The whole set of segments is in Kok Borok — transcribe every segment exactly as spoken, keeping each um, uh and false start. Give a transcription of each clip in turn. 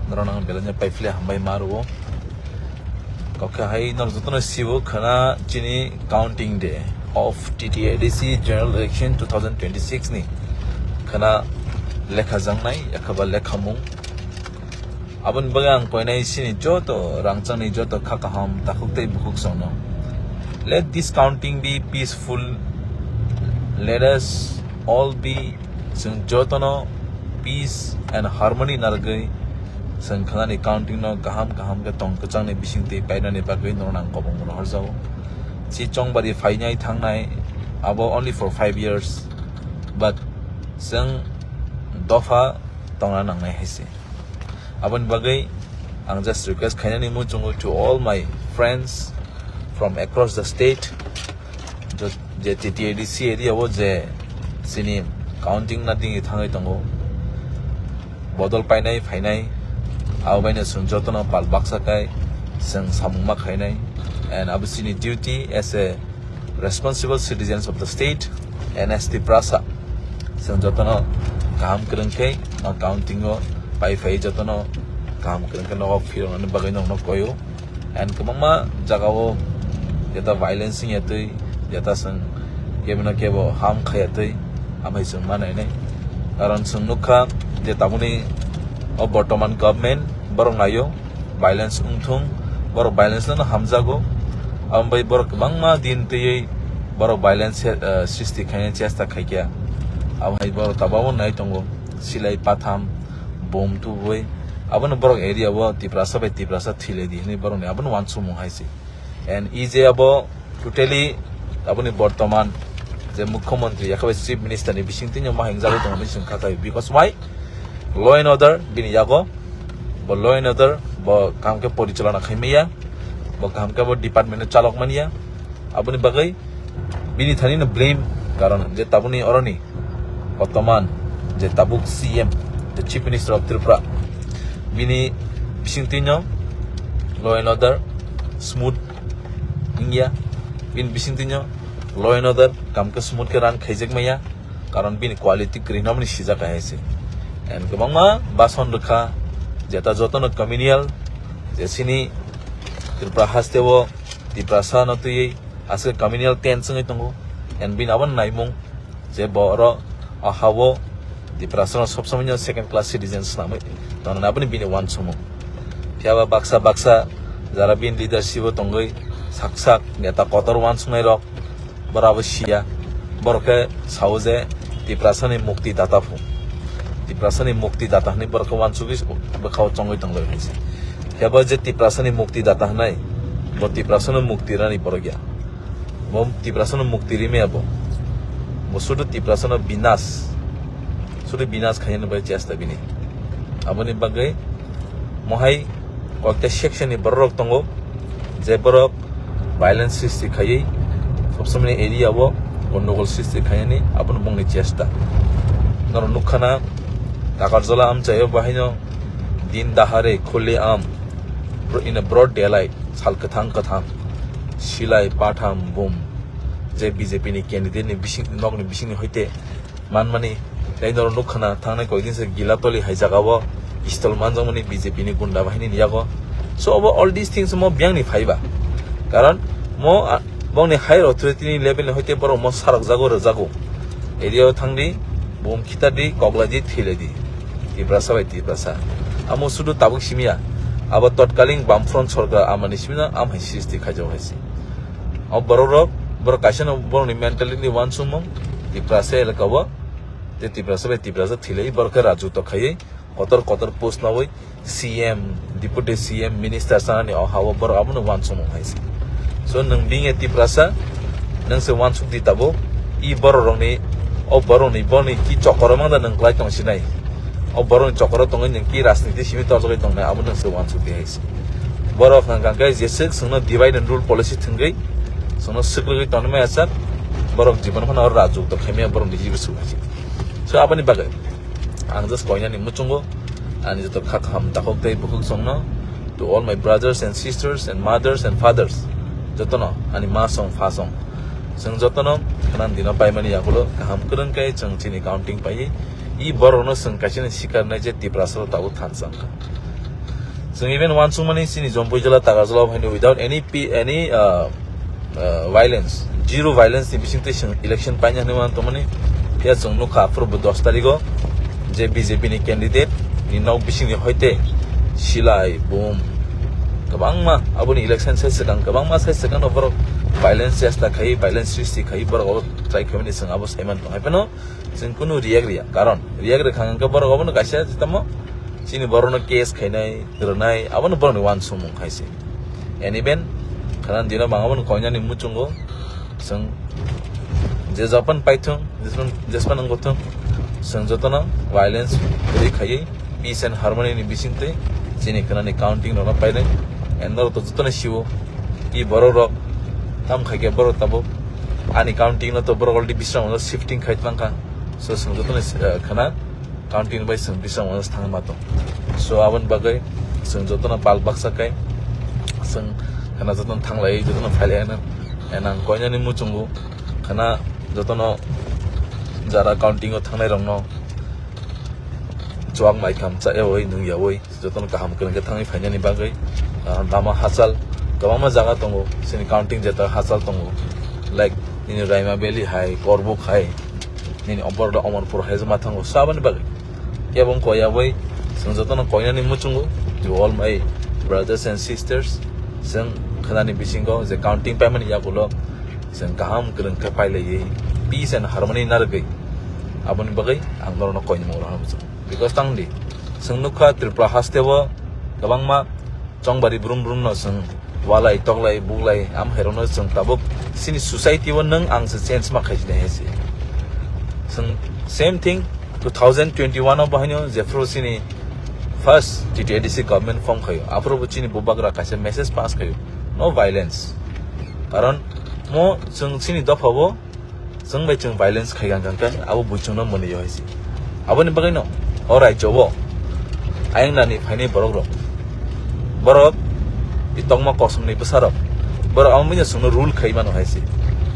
Norok ang belai no paiphle hambai ma rwo. Kokha hai norok jotono sibo khana chini counting day of T T A D C general election two thousand twenty-six ni khana lekha jangnai, yakhaba lekhamung. Aboni bagwi ang koinai sini joto rangchakni joto kha kaham takhuk tei bukhuk songno. Let this counting be peaceful. Let us all be, chwng jotono peace and harmony narwgwi chwng khanani counting no kaham kaham khe tong kwchangni bisingtwi painani bagwi norok ang kobong rohorjago. Si chongbari phainai thangnai abo only for five years, but chwng dopha tongna nangnai hai se. Aboni bagwi ang just request khainani muchungo to all my friends from across the state, jo-, je T T A D C area o je chini counting na dingwi thangwi tongo, bodol painai phainai, abo baino chwng jotono pal baksa kai chwng samung ma khainai, and abo chini duty as a responsible citizens of the state, N S Tiprasa. Chwng jotono kaham kwrwng khe o counting o pai phai jotono kaham kwrwng khe nogo phiroknani bagwi nokno koyo. And kwbangma jagao jeta violence wngya twi, jeta chwng kebino kebo ham khaya twi, amai chwng ma nainai. Karon chwng nukha je tabukni o bortoman government borok naio, violence wngthung, borok violence no hamjago. Abo bai borok kwbangma din twiwi borok violence, eh, sristi khaina chesta khaikha. Abo hai borok tababo nai tongo, silai patham, bom tubui. Abono borok area o Tiprasa bai Tiprasa thilai di hinwi borokni abono wansukmung hai se. And E J abo totally aboni bortoman je mukhyamantri, yakhabai chief minister ni bisingtwi no ma hingjagwi tongo hinwi chwng kha khai. Because why? Law and order bini yago. Bo law and order bo kaham khe porichalona khai maya. Bo kaham khe bo department no chalok manya. Aboni bagwi bini thani no blame, karon je tabukni oroni bortoman je tabuk C M, the Chief Minister of Tripura, bini bisingtwi no law and order smooth wngya, bini bisingtwi no law and order kaham khe smooth khe run khaijak maya, karon bini quality kwrwi hwnmani sijak hai se. And kwbangma bason rwkha, jeta jotono communal, je chini Tripura haste o Tiprasa no twiwi aswk communal tense wngwi tongo, and bini abo naimung je bo oro o ha-o Tiprasa no sob somoi no second class citizen swnamwi tongnani aboni bini wansukmung. Phiya ba baksa baksa jara bini leadership o tongwi sak sak neta kotor wansuknai rok, borok abo siya, borok khe sao je Tiprasa ni mukti data phu, Tiprasa ni mukti data hinwi borok khe wansugwi bwkhao chongwi tonglai hai se. Phiya ba je Tiprasa ni mukti data hinai, bo Tiprasa no mukti rani borok ya. Bo Tiprasano mukti rimaya bo. Bo sudu Tiprasano binas. Sudu binas khainani bai chesta bini. Aboni bagwi mohai kokta section ni borok tongo, je borok violence sristi khaiwi, sob somoi area o gondogol sristi khainani, abono bongni chesta. Norok nukhana, Takarjala amchaio bahaino din dahare khule am, in a broad daylight, sal kwthang kwthang, silai patham bum, je B J P ni candidate ni bising, nokni bisingni hoite manmani, tei norok nukha na, thangnai koidin se Gilatoli hai jagao pistol manjakmani B J P ni gunda bahini ni yago. So, obo all these things mo biyangni phaiba. Karon mo, a, bongni higher authority ni level ni hoite borok mo sarok jago, rwjago. Area o thangdi, bum khitardi, kokladi, thilaidi. Tiprasa bai Tiprasa. Amo sudu tabuk simiya. Abo totkaling Bamfront sorkar amani simina am hai sristi khaijak hai se. O borok rok, borok kaisa no borok ni mentality ni wansukmung, Tiprasa elaka o, tei Tiprasa bai Tiprasa thilai borok khe rajutwa khaiwi, kotor kotor post nawi, C M, Deputy C M, Minister sanani o ha o borok abono wansukmung hai se. So nwng being a Tiprasa, nwng se wansuk di tabuk, i borok rok ni, o borok ni, borok ni ki chokoro mangda nwng klai tong sinai. O borok ni chokoro tongwi nwng ki rajniti simi torjagwi tongnai, abo nwng se wansuk di hai se. Borok hwnkha khe jeswk chwngno divide and rule policy thwngwi, chwngno swkrwgwi tonwi maya sak, borok jibon phano oro rajutwa khaimaya borok ni jibo swk hai se. So aboni bagwi ang just koinani muchungo ani joto kha kaham takhuk tei bukhuk songno, to all my brothers and sisters and mothers and fathers, jotono ani ma song pha song, chwng jotono khwnam dino paimani yagulo kaham kwrwng khe chwng chini counting paiwi i borokno chwng kaisa ni sikar nai je Tiprasa o tabuk thansa wngkha. Chwng even uansukmani chini Jampui jila Takarjala haino without any P, any, uh, uh, violence, zero violence ni bisingtwi chwng election paina hinwi uansukmani. Phiya chwng nukha aphuru bo dos tarigo je B J P ni candidate ni nok bisingni hoite silai, bom, kwbangma aboni election sai swkang, kwbangma sai swkang no borok violence chesta khai, violence sristi khai, borok abo try khaimani chwng abo saiman tong hai phano. Chwng kunu react riya, karon react rwkha hwnkhe borok obono kaisa tamo chini borokno case khainai, rwnai, abono borokni uansukmung hai se. And even khana dino bang abono koinani muchungo chwng je japan paithung, jespan, jespan wngthung, chwng jotono violence free khaiwi peace and harmony ni bisingtwi chini khanani counting rokno painai. And norok to jotono siwo, i borok rok tam khaikhe borok tabuk ani counting no to borok already bisrang shifting khai tongkha. So chwng jotono, eh, khana counting bai chwng bisrang thang ma tong. So aboni bagwi chwng jotono pal baksa kai chwng khana jotono thanglai, jotono phailai ano. And ang koinani muchungo khana jotono jara counting o thangnai rokno chuak mai kham cha yawi nung yawi jotono kaham kwrwng khe thangwi phainani bagwi, ah, lama hachal kwbangma jaga tongo, chini counting jeta hachal tongo, like nini Raima Valley hai, Korbuk hai, nini Omor-, Omorpur hai ma thango. So aboni bagwi kebo wng koi aboi chwng jotono koinani muchungo, to all my brothers and sisters, chwng khanani bisingo je counting paimani yagulo chwng kaham kwrwng khe pailaiwi peace and harmony narwgwi aboni bagwi ang norokno koinani muchungo. Because tangdi, chwng nukha Tripura haste o kwbangma chongbari brum brum no chwng walai, toklai, buklai, am hairokno chwng tabuk chini society o nwng ang se change ma khaisini hai se. Chwng same thing two thousand twenty-one o bahaino jephru chini first T T A D C government form khayo, aphuru bo chini bubagra kaisa message pass khayo, "No violence." Karon mo chwng chini dopha o chwng bai chwng violence khai gang gang khe abo buchung no mwnwi hai se. Aboni bagwi no o rajyo o ayang nani phainai borok rok, borok i tongma kosom ni bwsa rok, borok amo bini chwng no rule khai mano hai se.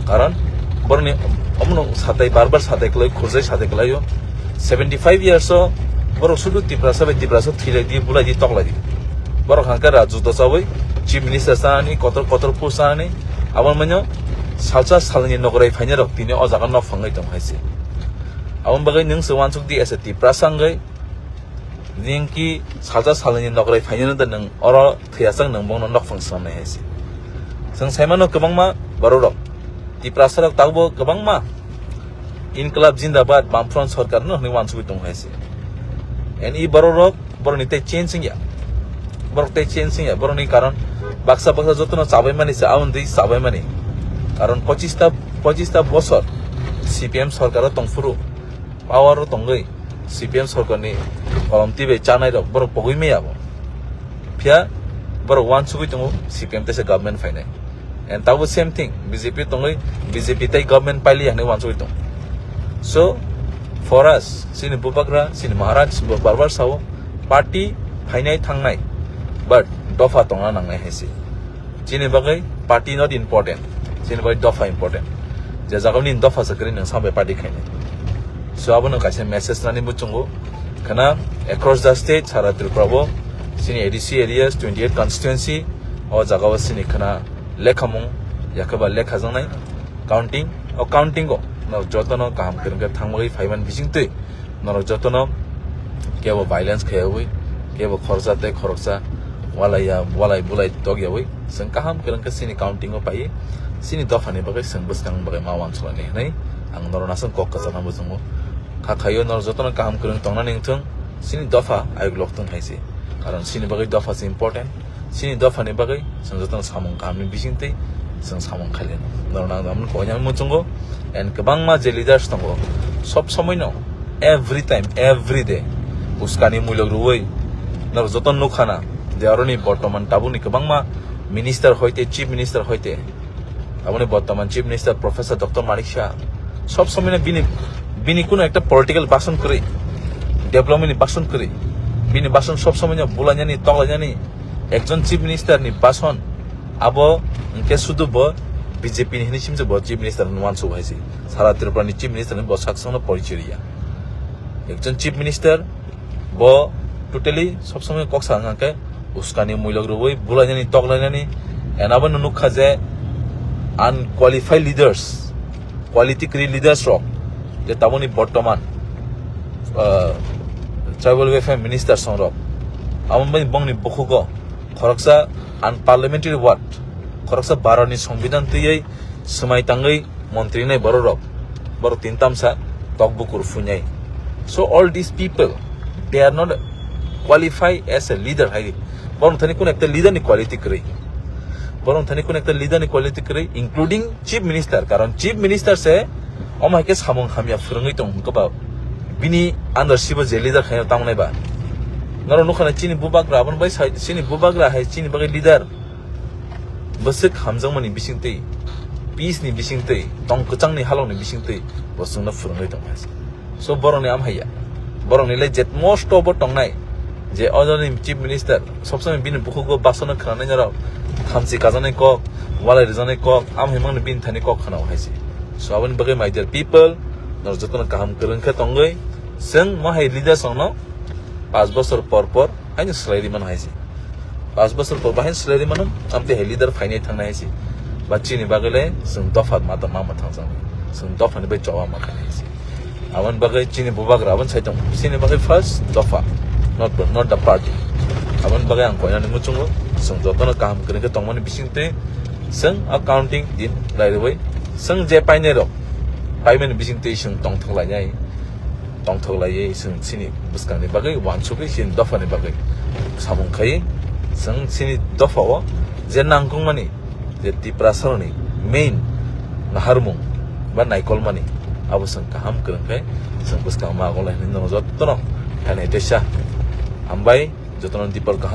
Karon borok ni omo no satai bar bar satai kwlai, khurjai satai kwlai o. Seventy five years o borok sudu Tiprasa bai Tiprasa thwilai di, bulai di, toklai di. Borok hangkhe rajut o chawi chief minister chanani, kotor kotor post chanani, abo manya salsa salni nokrai phainai rok tini o jaga nok phangwi tong hai se. Aboni bagwi nwng se uansuk di as a Tiprasa wngwi, nini ki salsa salni nokrai phainai no da nwng oro thwiyasak nwng bono nok phang swnamnai hai se. Chwng saimano kwbangma borok rok, Tiprasa rok tabuk kwbangma Inklab Jindabad, Bamfront Sorkar no hwnwi uansugwi tongo hai se. And i borok rok, borok ni tei change wngya. Borok tei change wngya. Borok ni karon baksa baksa jotono chabai mani se, aboni tei chabai mani. Karon pochista, pochista bosor C P M sorkar o tongphuru, power o tongwi C P M sorkar ni kolom twi bai chanai rok borok pogwi maya bo. Phiya borok uansugwi tongo C P M teisa government phainai. And tabuk same thing, B J P tongwi B J P tei government paili hinwi uansugwi tong. So, for us, chini bubagra, chini Maharaj bo bar bar sao, party phainai thangnai, but dopha tongna nangnai hai se. Chini bagwi party not important, chini bagwi dopha important. Je jaga nini dopha se kwrwi nwng sambai party khainai. So, abono kaisa message nani muchungo khana across the state, sara Tripura bo, chini A D C areas, twenty eight constituency, o jaga o chini khana lekhamung, yakheba lekhajaknai counting, o counting o no jotono kaham kwrwng khe thangwi phaiman bisingtwi norok jotono kebo violence khaiyawi, kebo khoroksa tei khoroksa walai ya, walai bulai tokyawi chwng kaham kwrwng khe chini counting o paiwi chini dophani bagwi chwng bwskang bagwi ma uansuknai hinwi ang norok aswk kok kwchangma muchungo. Kha khaio norok jotono kaham kwrwng tongnani wngthung, chini dopha ayuk lok thung hai se. Karon chini bagwi dopha se important. Chini dophani bagwi chwng jotono samung kahamni bisingtwi chwng samung khaileno. Norokno ang amo koinani muchungo, and kwbangma je leaders tongo, sob somoino, every time, every day uskani muilok rwui norok jotono nukha na, je aroni bortoman tabukni kwbangma minister hoite, chief minister hoite, aboni bortoman chief minister Professor Doctor Manik Saha sob somoino bini, bini kuno ekta political bason kwrwi, development ni bason kwrwi, bini bason sob somoino bulainani, toklainani, ekjon chief minister ni bason, abo hwnkhe sudu bo B J P ni hinwi simse bo chief minister hinwi uansuk hai se. Sara Tripura ni chief minister ni bo sak songno porichoi riya. Ekjon chief minister bo totally sob somoi kok sa wngkha khe uskani muilok rwui bulainani toklainani, and abo no nukha je unqualified leaders, quality kwrwi leaders rok, je taboni bortoman, uh, tribal welfare minister songrok, abo bai bongni bukhugo khoroksa unparliamentary word, khoroksa Bharatni Songbidan twiwi swmai tangwi montri nai borok rok, borok tin tamsa tok bukur phuinai. So all these people, they are not qualify as a leader hai. Borok thani kun ekta leader ni quality kwrwi. Borok thani kun ekta leader ni quality kwrwi, including chief minister. Karon chief minister se omo hai khe samung hamya phwrwngwi tong hwnkhe ba bini under sibo je leader khaino tamo nai ba. Norok nukha na chini bubagra, aboni bai sai chini bubagra hai chini bagwi leader. Bwswk hamjakmani bisingtwi, peace ni bisingtwi, tong kwchangni halokni bisingtwi bo chwngno phwrwngwi tong hai se. So borokni am haiya. Borokni le jet most of bo tongnai je ojoni chief minister, sobsomoi bini bukhugo basano khwnanai norok, thamchi kajaknai kok, walai rwjaknai kok, am hai mangni bini thani kok khwnao hai se. So aboni bagwi, my dear people, norok jotono kaham kwrwng khe tongwi, chwng mo hai leaders rokno panch bosor por por haino swlai ri mano hai se. Panch bosor por bahai swlai ri mano, amtwi hai leader phainai thangnai hai se. Ba chini bagwi le chwng dopha ma tong ma ma thangjaknai. Chwng dophani bai choba ma khainai hai se. Aboni bagwi chini bubagra aboni sai tong. Chini bagwi first dopha, not, not the party. Aboni bagwi ang koinani muchungo, chwng jotono kaham kwrwng khe tongmani bisingtwi chwng a counting din lai rwui chwng je painai rok, paimani bisingtwi chwng tongthok lainai. Tongthok laiwi chwng chini bwskangni bagwi uansugwi chini dophani bagwi samung khai chwng chini dophao je nangkukmani je Tiprasarokni main naharmung ba naikolmani abo chwng kaham kwrwng khe chwng bwskang ma agonglai hinwi norok jotono khainai teisa hambai jotono dipor kaham.